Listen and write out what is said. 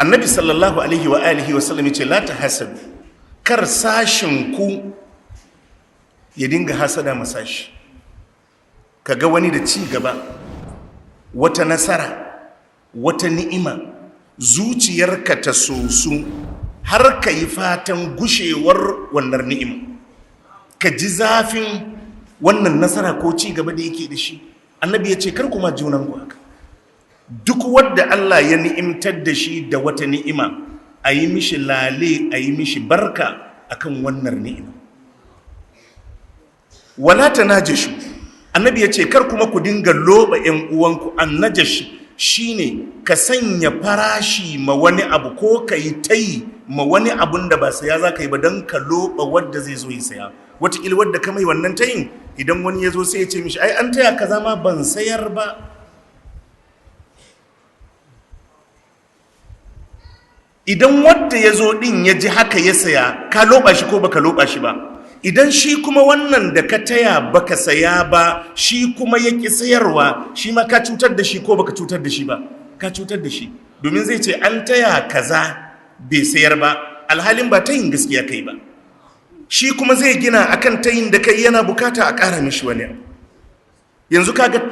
Annabi sallallahu alaihi wa alihi wa sallam yace la tahasadu, kar sashin ku ya dinga hasada masashi. Kaga wani da ci gaba, wata nasara, wata ni'ima, zuciyarka ta sosu har ka yi fatan gushewar wannan ni'ima, ka ji zafin wannan nasara ko ci gaba da yake da shi. Annabi ya ce kar kuma junan ku haka. Duk wadda Allah ya ni'imtar da shi da wata ni'ima, a yi mishi lale, a yi mishi barka akan wannan ni'ima. Wala tanajashu, annabi ya ce kar kuma ku dinga loba 'yan uwanku. Annajash shine ka sanya farashi ma wani abu ko ka yi tayi ma wani abun da ba saya za ka yi ba don ka loba wadda zai zo ya saya. Wataƙila wadda ka mai wannan tayin, idan wani ya zo sai ya ce mishi ai an taya kaza ma ban sayar ba. Idan wadda ya zo ɗin ya ji haka ya saya, ka loba shi ko baka loba shi ba? Idan shi kuma wannan da ka taya baka saya ba, shi kuma ya ƙi sayarwa, shi ma ka cutar da shi ko baka cutar da shi ba? Ka cutar da shi, domin zai ce an taya kaza bai sayar ba, alhalin ba tayin gaskiya kai ba. Shi kuma zai gina akan tayin da kai, yana bukata a ƙara mishi wani abu. Yanzu kaga